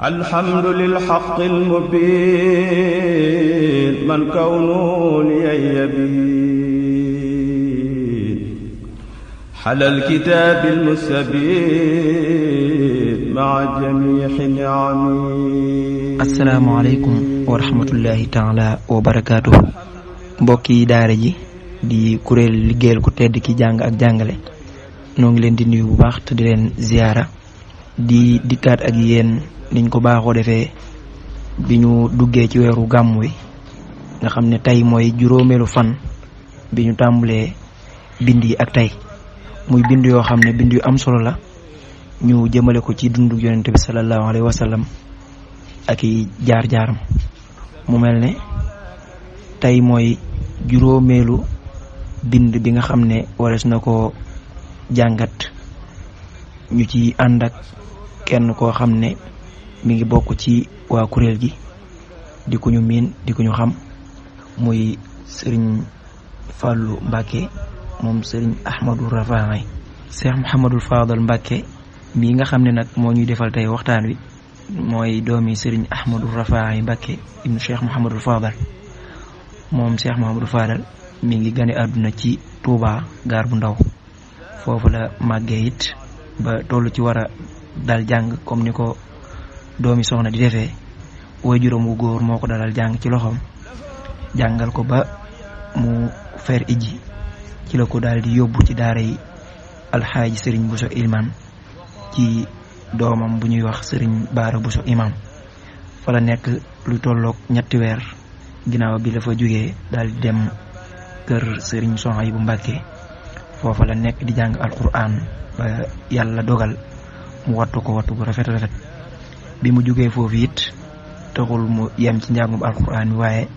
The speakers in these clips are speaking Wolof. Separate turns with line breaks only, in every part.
الحمد للحق المبين من كونه لي يبين حل الكتاب المستبين مع جميع نعمه.
asalaamaaleykum wa rahmatullahi taala wa barakaatu. mbokk yi daara ji di kuréel liggéeyal ku tedd ki jàng ak jàngale noo ngi leen di nuyu bu baax te di leen ziyaara di dikkaat ak yéen niñ ko baaxoo defee bi ñu duggee ci weeru gàmm wi nga xam ne tey mooy juróomeelu fan bi ñu tàmbalee bind yi ak tey muy bind yoo xam ne bind yu am solo la ñu jëmale ko ci dundu yonent bi sallallahu alayhi wa sallam ak i jaar-jaaram. mu mel ne tey mooy juróomeelu bind bi nga xam ne warees na ko jàngat ñu ci ànd ak kenn koo xam ne mi ngi bokk ci waa kuréel gi di ku ñu miin di ku ñu xam muy sëriñ Fallou Mbacke moom sëriñ Ahmadou Rafaay Cheikh Mouhamadul Fadal Mbacke mii nga xam ne nag moo ñuy defal tey waxtaan wi mooy doomi sëriñ Ahmadou Rafaay Mbacke ibnu Cheikh Mouhamadul Fadal. moom Cheikh Mouhamadou Fadal mi ngi gane àdduna ci Touba gaar bu ndaw foofu la màggee it ba toll ci war a dal jàng comme ni ko doomi soxna di defee waajuram wu góor moo ko dalal jàng ci loxoom jàngal ko ba mu fer ijji ci la ko daal di yóbbu ci daara yi alxaaji sëriñ Bousso Ilman ci doomam bu ñuy wax sëriñ Baara Bousso imam fa la nekk lu tolloog 3 weer ginnaaw bi la fa jógee daal di dem kër sëriñ Souhaïbou Mbacke foofa la nekk di jàng alquran ba yàlla dogal mu wattu ko wattu bu rafet rafet. bi mu jógee foofu it taxul mu yem ci njàngum alquran mi waaye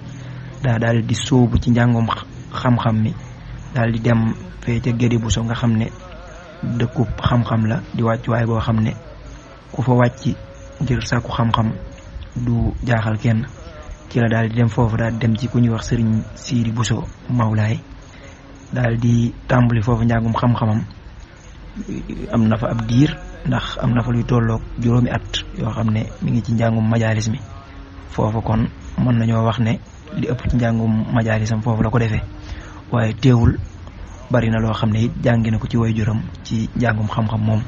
daal di sóobu ci njàngum xam-xam mi daal di dem fee ca Gédé Bousso nga xam ne dëkkub xam-xam la di wàcc waaye boo xam ne ku fa wàcc ngir sàkku xam-xam du jaaxal kenn. ci la daal di dem foofu daal di dem ci ku ñuy wax sëriñ Siiri Bousso Mawlaay daal di tàmbali foofu njàngum xam-xamam am na fa ab diir ndax am na fa luy tolloog juróomi at yoo xam ne mi ngi ci njàngum majaalis mi foofu kon mën nañoo wax ne li ëpp ci njàngum majaalisam foofu la ko defee waaye teewul bari na loo xam ne it jàngi na ko ci waajuram ci njàngum xam-xam moom.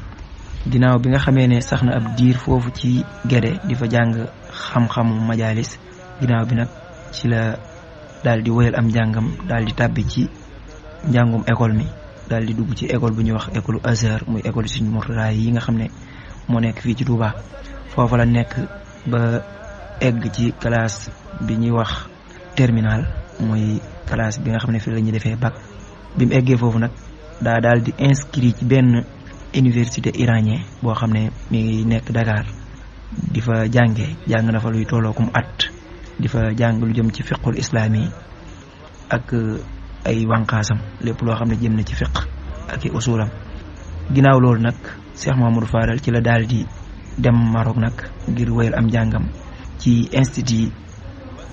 ginnaaw bi nga xamee ne sax na ab diir foofu ci Gédé di fa jàng xam-xamu majaalis ginnaaw bi nag ci la daal di wéyal am njàngam daal di tàbbi ci njàngum école mi daal di dugg ci école bu ñuy wax école Azhar muy école Sëriñ Mourtada yi nga xam ne moo nekk fii ci Touba foofa la nekk ba egg ci classe bi ñuy wax terminal muy classe bi nga xam ne fii la ñuy defee bac. bi mu eggee foofu nag daal di inscrit ci benn université iranien boo xam ne mi ngi nekk Dakar di fa jàng na fa luy tollookum at di fa jàng lu jëm ci fiqhul islaami ak ay wànqaasam lépp loo xam ne jëm na ci fiq ak i usulam. ginnaaw loolu nag Cheikh Mouhamadou Fadal ci la daal di dem Maroc nag ngir wéyal am njàngam ci institut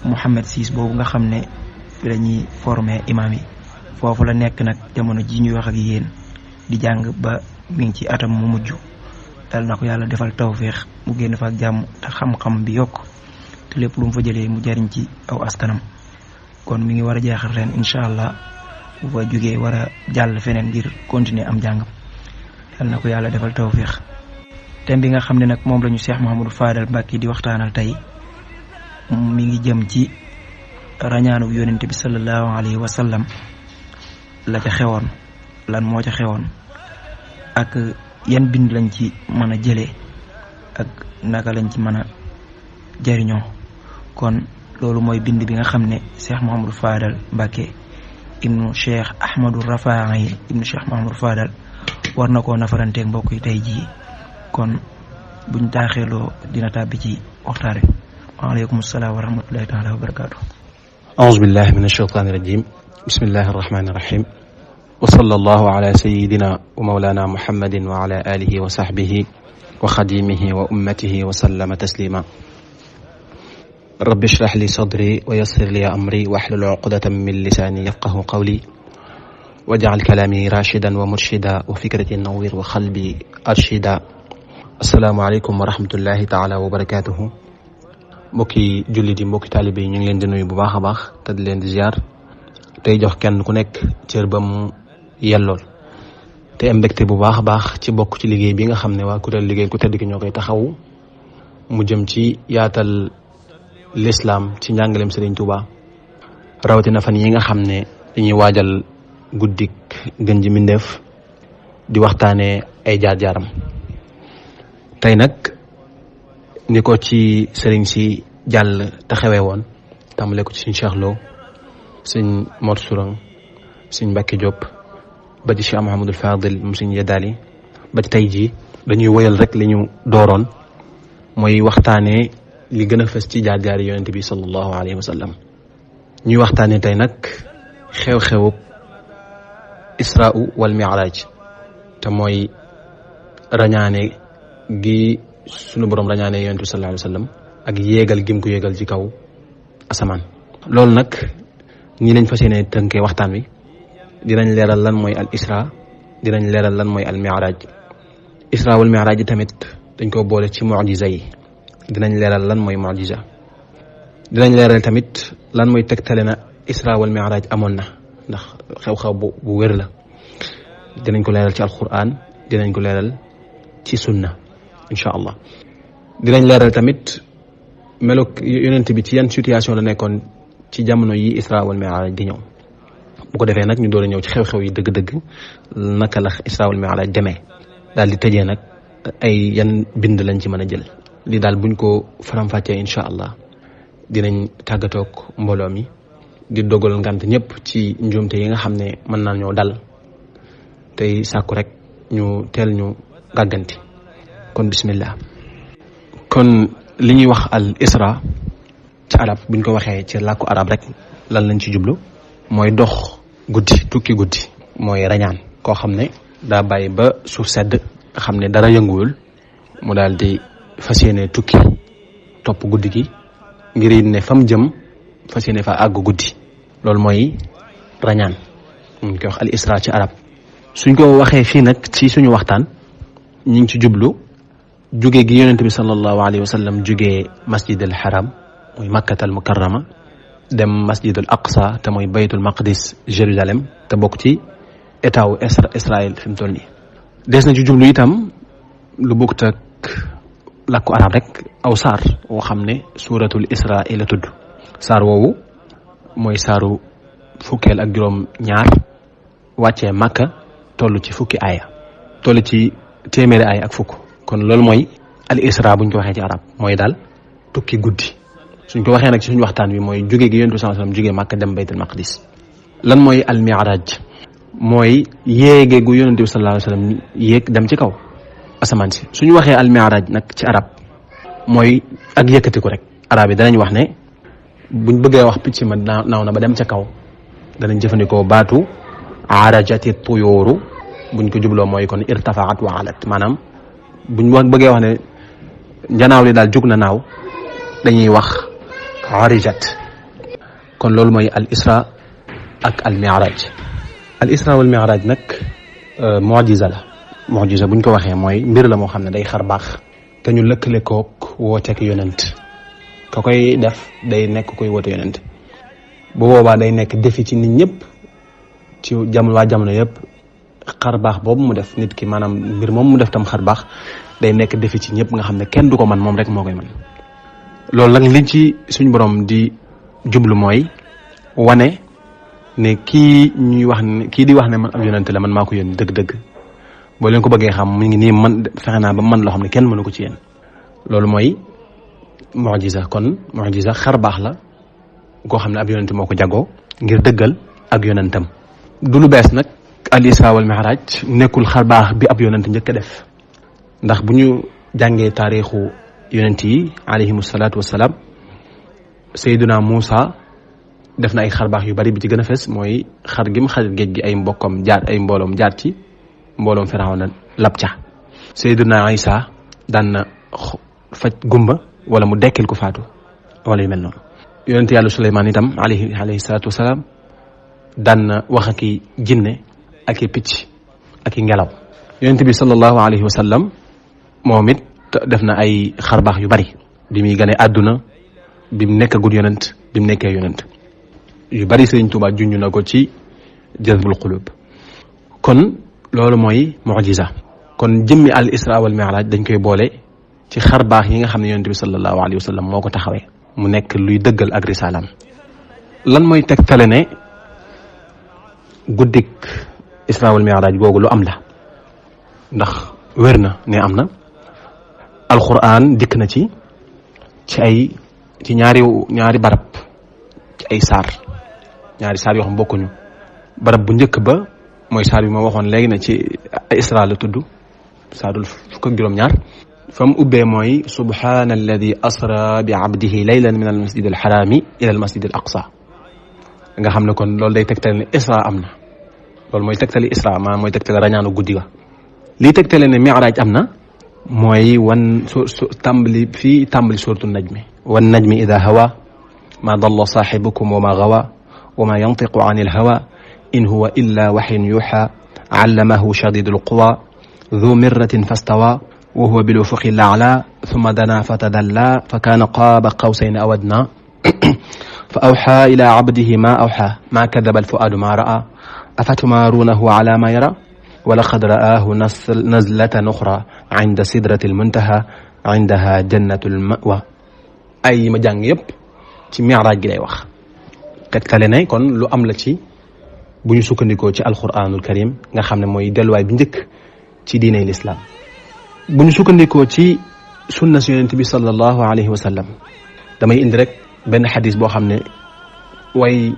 Mohammed VI boobu nga xam ne fi la ñuy former imam yi foofu la nekk nag jamono ji ñuy wax ak yéen di jàng ba mi ngi ci atam mu mujj dal na ko yàlla defal tawféex mu génn fa ak jàmm te xam-xam bi yokk te lépp lu mu fa jëlee mu jariñ ci aw askanam. kon mi ngi war a jeexal ren incha allah bu fa jógee war a jàll feneen ngir continuer am jàngam yal na ko yàlla defal tawféex. thème bi nga xam ne nag moom la ñu Cheikh Mouhamadou Fadal Mbacke di waxtaanal tey mi ngi jëm ci rañaanu yonent bi sallallahu alayhi wa sallam la ca xewoon lan moo ca xewoon ak yan bind lañ ci mën a jëlee ak naka lañ ci mën a jariñoo. kon loolu mooy bind bi nga xam ne Cheikh Mouhamadou Fadal Mbacke ibnu Cheikh Ahmadou Rafaay ibnu Cheikh Mouhamadou Fadal war na koo nafaranteeg mbokk yi tey jii kon buñ taaxeeloo dina tàbbi ci waxtaan wi. waaleykum salaam wa rahmatullahi taala wa barakaatu.
auzu billahi min ashaytaani rajim bismillahi arrahmani irrahim wa sallallahu ala sayidina wa mawlana muhammadin wa ala alihi wa sahbihi wa xadimihi wa ummatihi wa sallama taslima. rabbi shrah li sadri wa yassir li amri wahlul uqdatan min lisani yafqahu qawli waj'al kalami rashidan wa murshida wa fikrati nawwir wa qalbi arshida. asalaamaaleykum wa rahmatullahi taala wa barakaatuhu. mbokki jullit yi mbokki taalibe yi ñu ngi leen di nuyu bu baax a baax te di leen di ziar tey jox kenn ku nekk cër ba mu yellool te am mbégte bu baax a baax ci bokk ci liggéey bi nga xam ne waa kuréel liggéey ku tedd ki ñoo koy taxawu mu jëm ci yaatal l'islam ci njàngaleem Serigne Touba rawatina fan yi nga xam ne dañuy waajal guddik gën ji mindeef di waxtaanee ay jaar-jaaram. tey nag ni ko ci sëriñ si jàll taxawee woon tàmbale ko ci suñ Cheikh Lo suñ Mor Sourang suñ Mbacke Diop ba ci Cheikh Mouhamadul Fadil mu suñ Yeddaali ba ci tey jii dañuy woyal rek li ñu dooroon mooy waxtaanee li gën a fës ci jaar-jaari yonent bi sallallahu alayhi wa sallam. ñuy waxtaanee tey nag xew-xewu Israa wal Mi'raaj te mooy rañaane gi sunu borom rañaane yonent bi sallallahu alayhi wa sallam ak yéegal gim ko yéegal ci kaw asamaan. loolu nag ñi lañ fas yéene tënkee waxtaan wi dinañ leeral lan mooy al isra dinañ leeral lan mooy al mi'raj. isra wal mi'raj yi tamit dañ ko boole ci mu'jiza yi dinañ leeral lan mooy mu'jiza. dinañ leeral tamit lan mooy tegtale na isra wal mi'raj amoon na ndax xew-xew bu wér la. dinañ ko leeral ci alquran dinañ ko leeral ci sunna incha allah. dinañ leeral tamit melo yonent bi ci yan situation la nekkoon ci jamono yi isra wal mi'raj di ñëw. bu ko defee nag ñu door a ñëw ci xew-xew yi dëgg-dëgg naka la isra wal mi'raj demee daal di tëjee nag ay yan bind lañ ci mën a jël. li daal buñ ko faram-fàccee incha allah dinañ tàggatoog mbooloo mi di dogal ngant ñëpp ci njuumte yi nga xam ne mën naa ñoo dal tey sàkku rek ñu teel ñu gàgganti. kon bismillah. kon li ñuy wax al isra ci arab buñ ko waxee ci làkku arab rek lan lañ ci jublu mooy dox guddi tukki guddi mooy rañaan koo xam ne daa bàyyi ba suuf sedd nga xam ne dara yënguwul mu daal di fas yéene tukki topp guddi gi ngir it ne fam jëm fas yéene fa àgg guddi. loolu mooy rañaan ñu koy wax al isra ci arab. suñ ko waxee fii nag ci suñu waxtaan ñu ngi ci jublu jóge gi yonent bi sallallahu alayhi wa sallam jógee masjid al haram muy makkat al mukarrama dem masjid al aqsa te mooy baytul maqdis Jérusalem te bokk ci état wu Israël fi mu toll nii. des na ci jublu itam lu bokkut ak làkku arab rek aw saar woo xam ne suuratul isra la tudd. saar woowu mooy saaru fukkeel ak juróom ñaar wàccee Makka toll ci fukki aaya toll ci téeméeri aaya ak fukk. kon loolu mooy al isra buñ ko waxee ci arab mooy daal tukki guddi. suñ ko waxee nag ci suñu waxtaan wi mooy jóge gi yonent bi sallallahu alayhi wasallam jógee Makka dem baytul maqdis. lan mooy al mi'raj mooy yéege gu yonent bi sallallahu alayhi wasallam yéeg dem ci kaw asamaan si. suñu waxee al mi'raj nag ci arab mooy ak yëkkatiku rek. arab yi danañ wax ne buñ bëggee wax picc ma naaw na ba dem ca kaw danañ jëfandikoo baatu arajati tuyuru buñ ko jubloo mooy kon irtafaat wa alat maanaam buñ bëggee wax ne njanaaw li daal jug na naaw dañuy wax arijat. kon loolu mooy al isra ak al mi'raj. al isra wal mi'raj nag mu'jiza la. mu'jiza buñ ko waxee mooy mbir la moo xam ne day xar baax te ñu lëkkale kook wooteek yonent. ka koy def day nekk koy woote yonent bu boobaa day nekk defi ci nit ñëpp ci jamono yëpp. xar baax boobu mu def nit ki maanaam mbir moom mu def tam xar baax day nekk defi ci ñëpp nga xam ne kenn du ko man moom rek moo koy man. loolu nag liñ ci suñ borom di jublu mooy wane ne kii ñuy wax ne kii di wax ne man ab yonent la man maa ko yónni dëgg-dëgg boo leen ko bëggee xam mu ngi nii man fexe naa ba man loo xam ne kenn mënu ko ci yéen. loolu mooy mu'jiza. kon mu'jiza xar baax la goo xam ne ab yonent moo ko jagoo ngir dëggal ak yonentam. du lu bees nag al isra wal mi'raj nekkul xar baax bi ab yonent njëkk a def ndax bu ñu jàngee taarixu yonent yi alayhimu salaatu wassalaam Seydina Muusa def na ay xar baax yu bari bi ci gën a fes mooy xar gi mu xar géej gi ay mbooloom jaar ci mbooloom Firawna lab ca. Seydina Isa daan na faj gumba wala mu dekkil ko faatu wala yu mel noonu. yonent yàlla Suleymaan itam alayhi salaatu wassalaam daan na wax ak i jinne ak i picc ak i ngelaw. yonent bi sallallahu alayhi wa sallam moom it def na ay xarbaax yu bari bi muy gane àdduna bi mu nekkagul yonent bi mu nekkee yonent yu bari Sëriñ Tuubaa junj na ko ci jazbul qulub. kon loolu mooy mu'jiza. kon jëmmi al isra wal mi'raj dañ koy boole ci xarbaax yi nga xam ne yonent bi sallallahu alayhi wa sallam moo ko taxawee mu nekk luy dëggal ak risalaam. lan mooy tegtale ne guddik isra wal mi'raj googu lu am la ndax wér na ne am na. alquran dikk na ci ñaari barab ci ay saar ñaari saar yoo xam bokkuñu. barab bu njëkk ba mooy saar bi ma waxoon léegi na ci isra la tudd saarul fukk ak juróom-ñaar fa mu ubbee mooy subhaana alladi asra bi abdihi laylan min al masjid al xaraami ila al masjid al aqsa nga xam ne kon loolu day tegtale ne isra am na loolu mooy tegtale isra maanaam mooy tegtale rañaanu guddi ga. lii tegtale ne mi'raaj am na mooy tàmbali suuratu najmi wan najmi ida hawa ma dalla saaxibukum wa ma gawa wa ma yantiqu an il hawa in huwa illa waxyun yuuxa allamahu shadidul quwa dhu mirratin fastawa wa huwa bil ufuqi la'la thumma dana fatadalla fa kaana qaaba qawsayni aw adna fa awxa ila abdihi ma awxa ma kadaba al fuaadu ma ra'a afatumaruunahu ala ma yara wa laqad ra'aahu nazlatan uxra inda sidratil muntaha indaha jannatul mawa. ay ma jàng yëpp ci mi'raaj gi lay wax tegtale ne kon lu am la ci bu ñu sukkandikoo ci alquranul karim nga xam ne mooy delluwaay bi njëkk ci diiney lislaam. bu ñu sukkandikoo ci sunna si yonent bi sallallahu alayhi wa sallam damay indi rek benn xadis boo xam ne way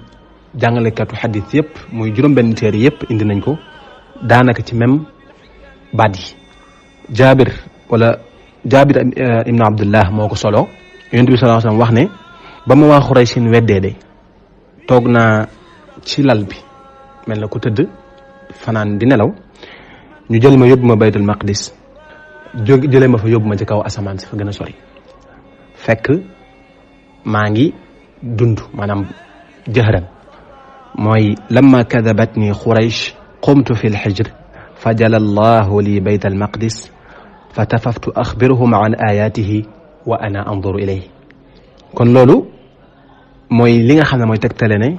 jàngalekatu xadis yëpp muy juróom-benn téere yëpp indi nañ ko daanaka ci même baat yi. Jaabir ibnu Abdullah moo ko solo yonent bi sallallahu alayhi wa sallam wax ne ba ma waa Xuraysin weddee de toog naa ci lal bi mel na ku tëdd fanaan di nelaw ñu jël ma yóbbu ma baytul maqdis jëlee ma fa yóbbu ma ci kaw asamaan si fa gën a sori fekk maa ngi dund maanaam jahran mooy lamma kadabatni Xuraysh qumtu fi lxijr fa jala allahu li bayt almaqdis fa tafaftu axbiruhum an ayatihi wa ana anzuru ilayhi. kon loolu mooy li nga xam ne mooy tegtale ne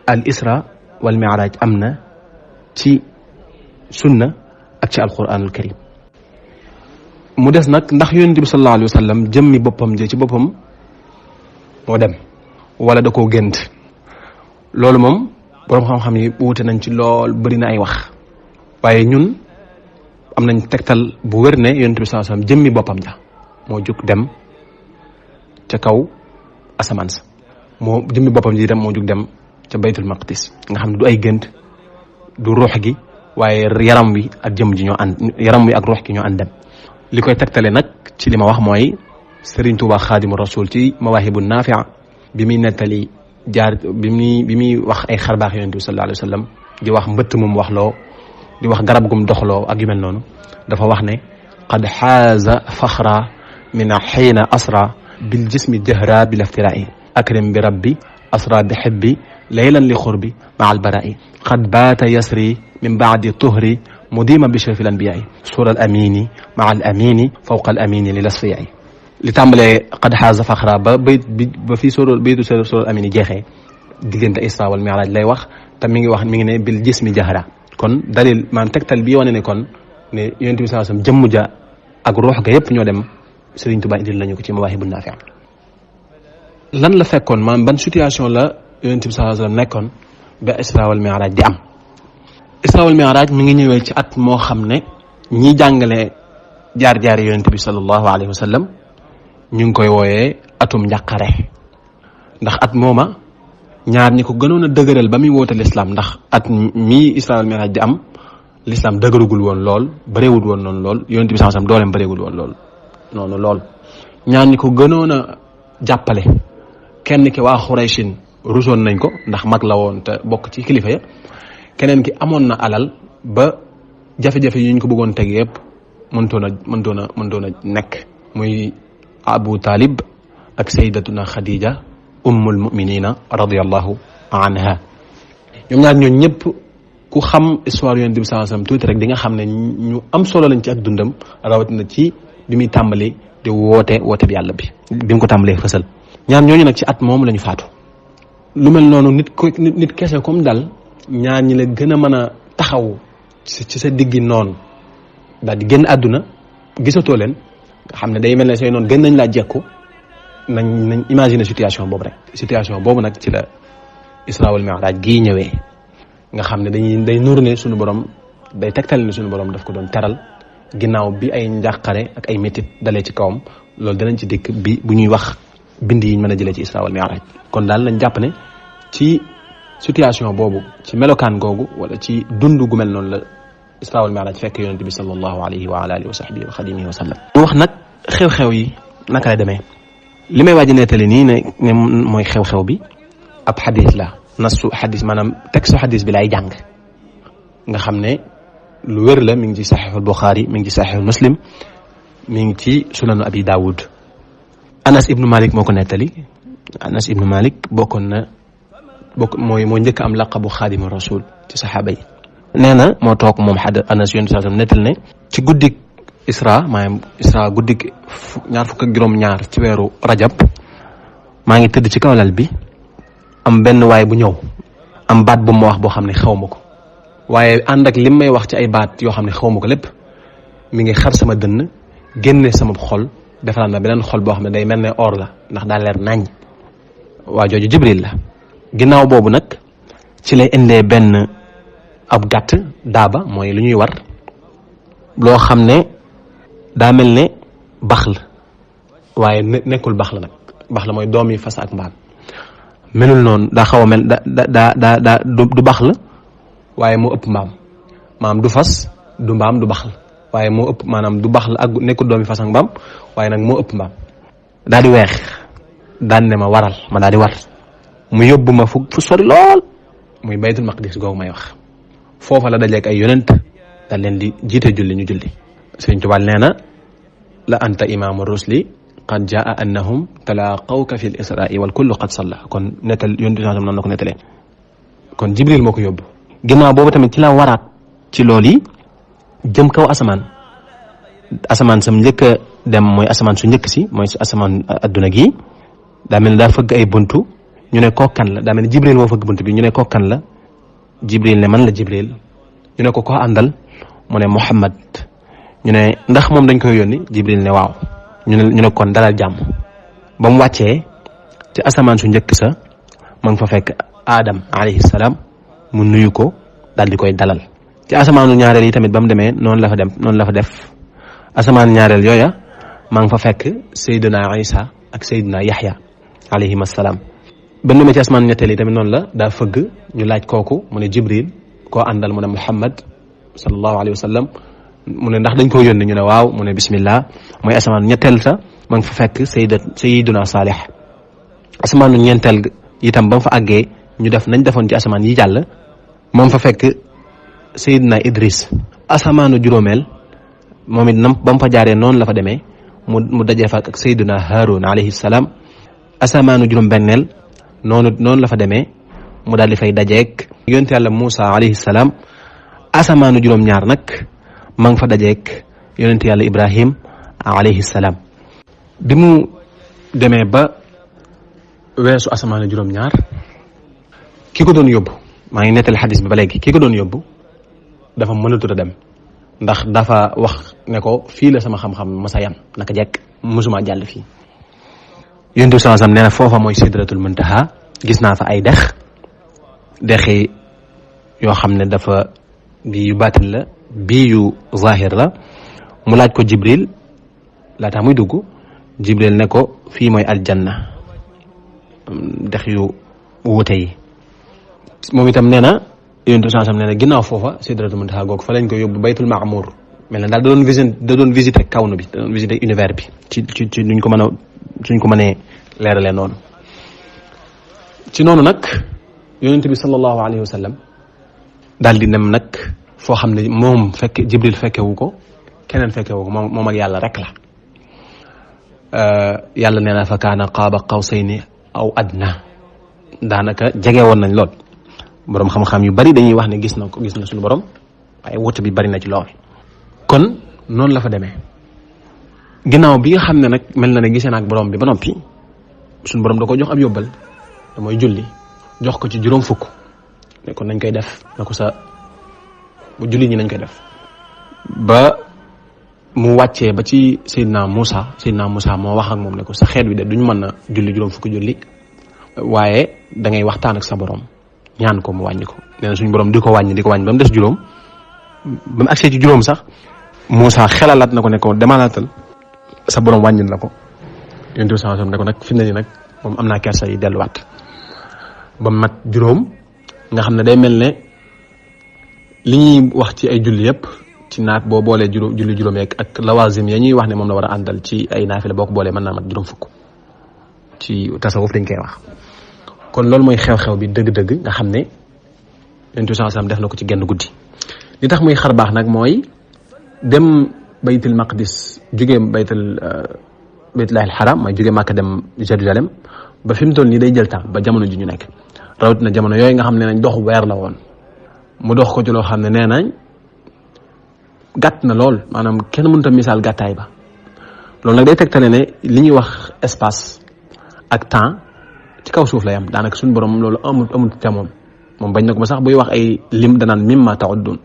al isra wal mi'raj am na ci sunna ak ci alquranul karim. mu des nag ndax yonent bi sallallahu alayhi wa sallam jëmmi boppam ci boppam moo dem wala da koo gént. loolu moom boroom xam-xam yi wuute nañ ci lool bëri na ay wax waaye ñun am nañ tegtal bu wér ne yonent bi sallallahu alayhi wa sallam jëmmi boppam ja moo jug dem ca kaw asamaan sa moo jëmmi boppam ji dem moo jug dem ca baytul maqdis nga xam ne du ay gént du ruux gi waaye yaram wi ak jëm ji ñoo ànd yaram wi ak ruux gi ñoo ànd dem. li koy tegtale nag ci li ma wax mooy Serigne Touba Xaadimu Rasul ci Mawaahibu Naafi'a bi muy nettali bi muy wax ay xarbaax yonent bi sallallahu alayhi wa sallam di wax mbëtt mum wax loo di wax garab gum doxloo ak yu mel noonu dafa wax ne qad xaaza faxra min xiina asra bil jismi jahra bil iftiraai akrim bi rabbi asra bi xibbi laylan li xurbi maa albaraai qad baata yasri min baadi tuhri mudima bishri fi l anbiyaai sura al amini maa al amini fawqa al amini lil asfiyaai li tàmbalee qad xaaza faxra ba fii baytu sura al amini jeexee diggante isra wal mi'raj lay wax te mi ngi ne bil jismi jahra kon dalil maanaam tegtal bi wane ne kon ne yonent bi sallallahu alayhi wasallam jëmm ja ak ruux ga yëpp ñoo dem Sëriñ Tuubaa indil lañu ko ci Mawaahibu Naafi' lan la fekkoon maanaam ban situation la yonent bi sallallahu alayhi wasallam nekkoon ba isra wal mi'raj di am. isra wal mi'raj mi ngi ñëwee ci at moo xam ne ñi jàngale jaar-jaari yonent bi sallallahu alayhi wasallam ñu ngi koy wooyee atum njàqare ndax at mooma ñaar ñi ko gënoon a dëgëral ba muy woote l'islam ndax at mii isra wal mi'raj di am l'islam dëgërugul woon lool bëreewul woon noonu lool yonent bi sallallahu alayhi wasallam dooleem bëreewul woon lool noonu lool ñaar ñi ko gënoon a jàppale kenn ki waa Xurayshin rusoon nañ ko ndax mag la woon te bokk ci kilifa ya keneen ki amoon na alal ba jafe-jafe yi ñu ko bëggoon teg yëpp mëntoon a nekk muy Abu Talib ak sayyidatuna Khadija ummul muminina radiyallahu anha ñoom ñaar ñooñu ñëpp ku xam histoire yonent bi sallallahu alayhi wasallam tuuti rek di nga xam ne ñu am solo lañ ci ak dundam rawatina ci bi muy tàmbali di woote bi yàlla bi mu ko tàmbalee fësal. ñaar ñooñu nag ci at moom la ñu faatu. lu mel noonu nit kese comme dal ñaar ñi la gën a mën a taxaw ci sa diggi noonu daal di génn àdduna gisatoo leen nga xam ne day mel ne say noonu gën nañ laa jekku nañ imaginer situation boobu rek. situation boobu nag ci la Isra wal Mi'raj gii ñëwee nga xam ne day nur ne suñu borom day tegtal ne suñu borom daf ko doon teral ginnaaw bi ay njàqare ak ay métit dalee ci kawam. loolu danañ ci dikk bu ñuy wax bind yi ñu mën a jëlee ci Isra wal Mi'raj. kon daal lañ jàpp ne ci situation boobu ci melokaan googu wala ci dund gu mel noonu la Isra wal Mi'raj fekk yonent bi sallallahu alayhi wa alihi wa sahbihi wa xadimihi wa sallam. mu wax nag xew-xew yi naka la demee li may waaj a nettali nii ne mooy xew-xew bi ab xadis la nasu xadis maanaam texte xadis bi lay jàng nga xam ne lu wér la mi ngi ci saxiixul Buxaari mi ngi ci saxiixul Muslim mi ngi ci sunanu Abi Daawud. Anas ibnu Malik moo ko nettali. Anas ibnu Malik mooy njëkk am laqabu xaadimu rasul ci saxaaba yi. nee na moo toog moom Anas yonent sallam nettal ne ci guddik Isra maanaam Isra guddik 24 ci weeru rajab maa ngi tëdd ci kaw lal bi am benn waay bu ñëw am baat bu ma wax boo xam ne xaw ma ko waaye ànd ak lim may wax ci ay baat yoo xam ne xaw ma ko lépp mi ngi xar sama dënn génne sama xol defaraat na beneen xol boo xam ne day mel ne or la ndax daa leer naññ. waa jooju Jibril la. ginnaaw boobu nag ci lay indee benn ab gàtt daaba mooy lu ñuy war loo xam ne daa mel ne bax la waaye nekkul bax la nag bax la mooy doom yi fas ak mbaam melul noonu daa xaw a mel du bax la waaye moo ëpp mbaam du fas du mbaam du bax la waaye moo ëpp maanaam du bax la ak nekkul doom yi fas ak mbaam waaye nag moo ëpp mbaam daa di weex daan ne ma waral ma daa di war mu yóbbu ma fu sori lool muy baytul maqdis googu may wax foofa la dajeek ay yonent daal leen di jiite julli ñu julli. Sëriñ Tuubaa nee na la anta imaamu rusli qad jaa annahum talaaqawka fi l israai wal kullu qad salla kon nettal yonent bi noonu la ko nettalee kon Jibril moo ko yóbbu. ginnaaw boobu tamit ci la waraat ci loolu yi jëm kaw asamaan sam njëkk a dem mooy asamaan su njëkk si mooy asamaan adduna gi daa mel ne daa fëgg ay buntu ñu ne kookan la daa mel ne Jibril moo fëgg buntu bi ñu ne kookan la Jibril ne man la Jibril ñu ne ko àndal mu ne Muhammad ñu ne ndax moom dañ koy yónni Jibril ne waaw ñu ne kon dalal jàmm. ba mu wàccee ci asamaan su njëkk sa ma ngi fa fekk Adam alayhi salaam mu nuyu ko daal di koy dalal. ci asamaanu ñaareel yi tamit ba mu demee noonu la fa def asamaan ñaareel yooya maa ngi fa fekk Seydina Isa ak Seydina Yaxya alayhim assalaam. ba nu ma ci asamaan ñetteel yi tamit noonu la daa fëgg ñu laaj kooku mu ne Jibril koo àndal mu ne Muhammad sallallahu alayhi wa sallam mu ne ndax dañ koo yónni ñu ne waaw mu ne bismillah mooy asamaan ñetteel sa ma ngi fa fekk Sayyiduna Saalih. asamaanu ñeenteel itam ba mu fa àggee ñu def nañ defoon ci asamaan yi jàll moom fa fekk Seydina Idris. asamaanu juróomeel moom it ba mu fa jaaree noonu la fa demee mu dajee fa ak Seydina Haarun alayhi salaam. asamaanu juróom-benneel noonu la fa demee mu daal di fay dajeek yonent yàlla Muusa alayhi salaam. asamaanu juróom-ñaar nag ma ngi fa dajeek yonent yàlla Ibrahim alayhi salaam. bi mu demee ba weesu asamaanu juróom-ñaar ki ko doon yóbbu maa ngi nettali xadis bi ba léegi ki ko doon yóbbu dafa mënatut a dem ndax dafa wax ne ko fii la sama xam-xam masa yam naka jekk mosuma jàll fii. yonent bi sallallahu alayhi wasallam nee na foofa mooy sidratul muntaha gis naa fa ay dexi yoo xam ne dafa bii yu baatin la bii yu zahir la mu laaj ko Jibril laataa muy dugg Jibril ne ko fii mooy aljanna dex yu wuute yi. moom itam nee na yonent bi sallallahu alayhi wasallam nee na ginnaaw foofa sidratul muntaha googu fa lañ ko yóbbu baytul ma'mur mel na daal da doon visiter kawnu bi da doon visiter univers bi ci nuñ ko mën a suñ ko mënee leeralee noonu. ci noonu nag yonent bi sallallahu alayhi wa sallam daal di dem nag foo xam ne moom Jibril fekkewu ko keneen fekkewu ko moom ak yàlla rek la. yàlla nee na fa kaana qaaba qawsayni aw adna daanaka jege woon nañ lool borom xam-xam yu bari dañuy wax ne gis na suñu borom waaye wuute bi bari na ci lool. kon noonu la fa demee ginnaaw bi nga xam ne nag mel na ne gisee na ak borom bi ba noppi suñu borom da ko jox ab yóbbal te mooy julli jox ko ci juróom fukk ne ko nañ koy def na ko sa bu julli ñi nañ koy def ba mu wàccee ba ci Seydina Moussa moo wax ak moom ne ko sa xeet wi de duñ mën a julli juróom fukki julli waaye da ngay waxtaan ak sa borom ñaan ko mu wàññi ko nee na suñu borom di ko wàññi ba mu des juróom ba mu agsee ci juróom sax Moussa xelalaat na ko ne ko demalaatal sa borom wàññil la ko Yonent bi sallallahu alayhi wasallam ne ko nag fi mu ne nii nag moom am naa kersa yi delluwaat ba mat juróom nga xam ne day mel ne li ñuy wax ci ay julli yëpp ci naat boo boolee julli juróom yeeg ak lawazim ya ñuy wax ne moom la war a àndal ci ay naafila boo ko boolee mën naa mat juróom fukk ci tasawuf dañ koy wax. kon loolu mooy xew-xew bi dëgg-dëgg nga xam ne Yonent bi sallallahu alayhi wasallam def na ko ci genn guddi li tax muy xar baax nag mooy dem baytul maqdis jugee baytullahil haram mooy jugee Makka dem Jérusalem ba fi mu toll nii day jël temps ba jamono ji ñu nekk rawatina jamono yooyu nga xam ne nañ dox weer la woon mu dox ko ci loo xam ne nee nañ gàtt na lool maanaam kenn mënut a misaal gàttaay ba loolu nag day tegtale ne li ñuy wax espace ak temps ci kaw suuf la yam daanaka suñu borom loolu amul te moom bañ na ko ba sax buy wax ay lim danaan mimma ta'uddun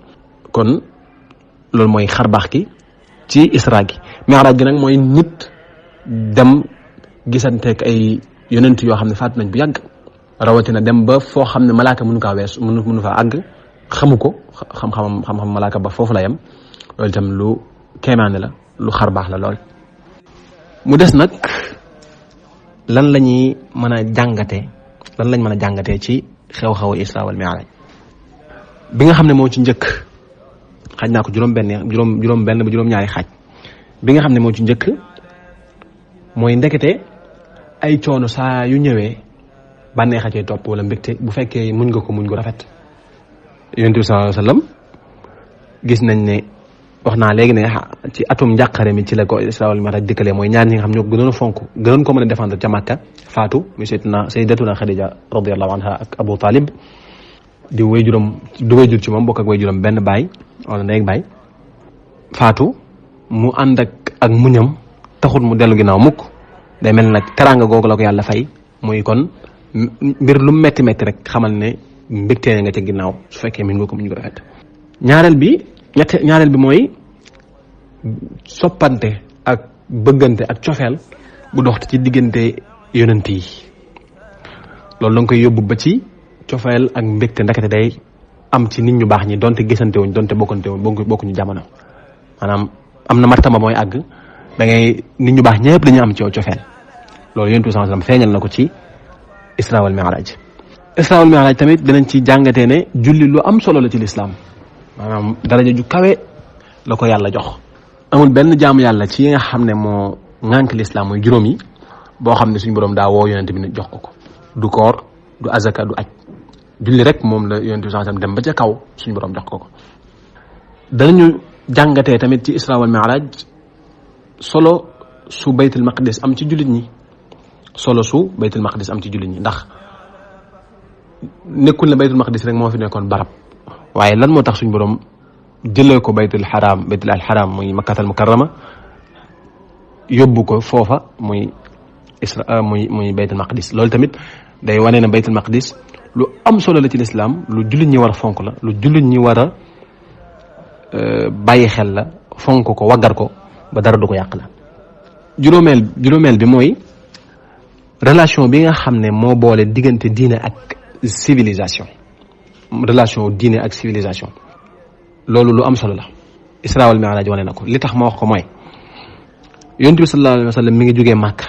kon loolu mooy xar baax ki ci isra gi mi'raj gi nag mooy nit dem gisanteeg ay yonent yoo xam ne faatu nañ bu yàgg rawatina dem ba foo xam ne malaaka mënu kaa wees mënu faa àgg xamu ko xam-xam malaaka ba foofu la yem loolu itam lu kéemaane la lu xar baax la lool. mu des nag lan la ñuy mën a jàngatee ci xew-xewu isra wal mi'raj bi nga xam ne moo ci njëkk xaaj naa ko juróom benn ba juróom-ñaari xaaj bi nga xam ne moo ci njëkk mooy ndekete ay coono saa yu ñëwee bànneex a cay topp wala mbégte bu fekkee muñ nga ko muñ gu rafet. Yonent bi sallallahu alayhi wasallam gis nañ ne wax naa léegi ne ci atum njàqare mi ci la ko Isra wal Mi'raj dikkalee mooy ñaar ñi nga xam ñoo ko gënoon a fonk gënoon ko mën a défendre ca Makka faatu muy sayyidatuna Khadija radiyallahu anha ak Abu Talib di wayjur ci moom bokk ak wayjuram benn baay wala ndey ak baay faatu mu ànd ak muñam taxul mu dellu ginnaaw mukk day mel nag teraanga googu la ko yàlla fay muy kon mbir lu metti rek xamal ne mbégtee nga ca ginnaaw su fekkee min nga ko muñ ko rafet. ñaareel bi mooy soppante ak bëggante ak cofeel bu dox ci diggante yonent yi loolu da nga koy yóbbu ba ci cofeel ak mbégte ndakate day am ci nit ñu baax ñi donte gisante wuñ donte bokkante wuñ bokkuñu jamono maanaam am na martaba mooy àgg da ngay nit ñu baax ñëpp dañu am ci yow cofeel loolu Yonent bi sallallahu alayhi wasallam feeñal na ko ci Isra wal Mi'raj tamit dinañ ci jàngatee ne julli lu am solo la ci lislaam maanaam daraja ju kawe la ko yàlla jox amul benn jaamu yàlla ci yi nga xam ne moo ŋànk lislaam mooy juróom yi boo xam ne suñu borom daa woo Yonent bi ne jox ko du koor du azaka du aj julli rek moom la Yonent bi sallallahu alayhi wasallam dem ba ca kaw suñu borom jox ko danañu jàngatee tamit ci Isra wal Mi'raj solo su baytul maqdis am ci jullit ñi ndax nekkul ne baytul maqdis rek moo fi nekkoon barab waaye lan moo tax suñu borom jëlee ko baytul haram muy makkatal mukarrama yóbbu ko foofa muy baytul maqdis loolu tamit day wane ne baytul maqdis lu am solo la ci lislaam lu jullit ñi war a fonk la lu jullit ñi war a bàyyi xel la fonk ko waggar ko ba dara du ko yàq la juróomeel bi mooy relation bi nga xam ne moo boole diggante diine ak civilisation loolu lu am solo la Isra wal Mi'raj wane na ko li tax ma wax ko mooy Yonent bi sallallahu alayhi wa sallam mi ngi jógee Makka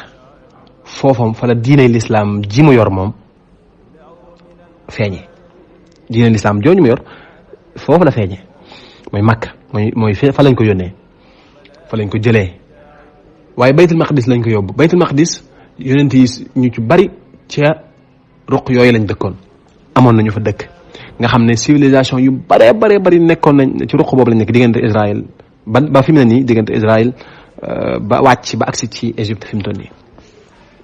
foofam fa la diine l'islam ji mu yor moom feeñe diine l'islam jooju mu yor foofu la feeñe mooy Makka mooy fa lañ ko yónnee fa lañ ko jëlee waaye baytul maqdis lañ ko yóbbu baytul maqdis yonent yi ñu ci bari ca ruq yooyu lañ dëkkoon amoon nañu fa dëkk nga xam ne civilisation yu bari nekkoon nañ ci ruq boobu lañ nekk diggante Israël ba fi mu ne nii diggante Israël ba wàcc ba agsi ci Égypte fi mu toll nii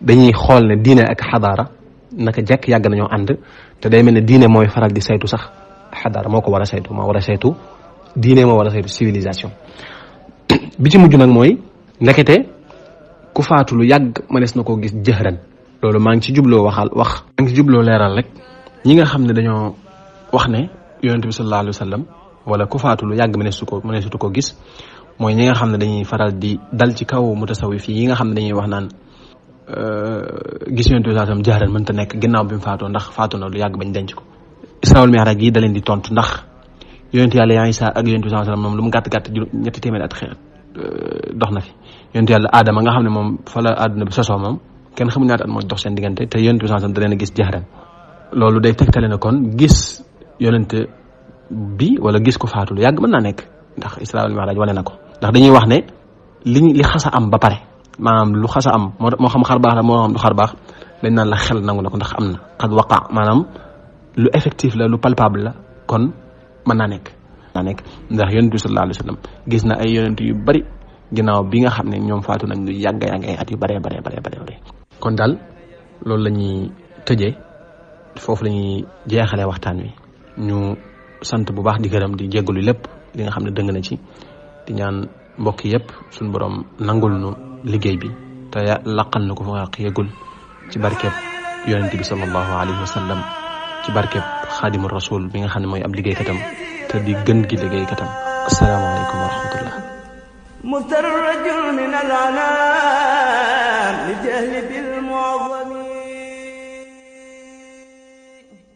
dañuy xool ne diine ak xadaara naka jekk yàgg nañoo ànd te day mel ne diine mooy faral di saytu sax xadaara moo ko war a saytu diine moo war a saytu civilisation bi ci mujj nag mooy ndekete ku faatu lu yàgg mënees na koo gis jëhran. loolu maa ngi ci jubloo maa ngi ci jubloo leeral rek ñi nga xam ne dañoo wax ne yonent bi sallallahu alayhi wa sallam wala ku faatu lu yàgg mëneesu ko gis mooy ñi nga xam ne dañuy faral di dal ci kaw mutasawwif yi nga xam ne dañuy wax naan gis yonent bi sallallahu alayhi wa sallam jëhran mënta nekk ginnaaw bi mu faatoo ndax faatu na lu yàgg bañ denc ko. Israa wal Mi'raaj yi da leen di tontu ndax yonent yàlla Isaa ak yonent bi sallallahu alayhi wa sallam moom lu mu gàtt ñetti téeméeri at dox na fi. yonent yàlla Aadama nga xam ne moom fa la àdduna bi sosoo moom kenn xamuñ ñaata at moo dox seen diggante te yonent bi sallallahu alayhi wa sallam da leen a gis jëhran. loolu day tegtale ne kon gis yonent bi wala gis ko faatu lu yàgg mën naa nekk ndax Israa wal Mi'raaj wane na ko ndax dañuy wax ne li xasa am ba pare maanaam lu xasa am moo xam xar baax la moo xam du xar baax dañ naan la xel nangu na ko ndax am na xad waqa maanaam lu effectif la lu palpable la kon mën naa nekk ndax yonent bi sallallahu alayhi wa sallam gis na ay yonent yu bari ginnaaw bi nga xam ne ñoom faatu nañ lu yàgg ay at yu bare kon daal loolu la ñuy tëjee foofu la ñuy jeexalee waxtaan wi ñu sant bu baax di gërëm di jéggalu lépp li nga xam ne dëng na ci di ñaan mbokk yëpp suñu borom nangul nu liggéey bi te laqal na ko fa yëgul ci barkeb yonent bi sallallahu alayhi wa sallam ci barkeb xaadimu rasul bi nga xam ne mooy ab liggéeykatam te di gën gi liggéeykatam. asalaamaaleykum wa rahmatullah.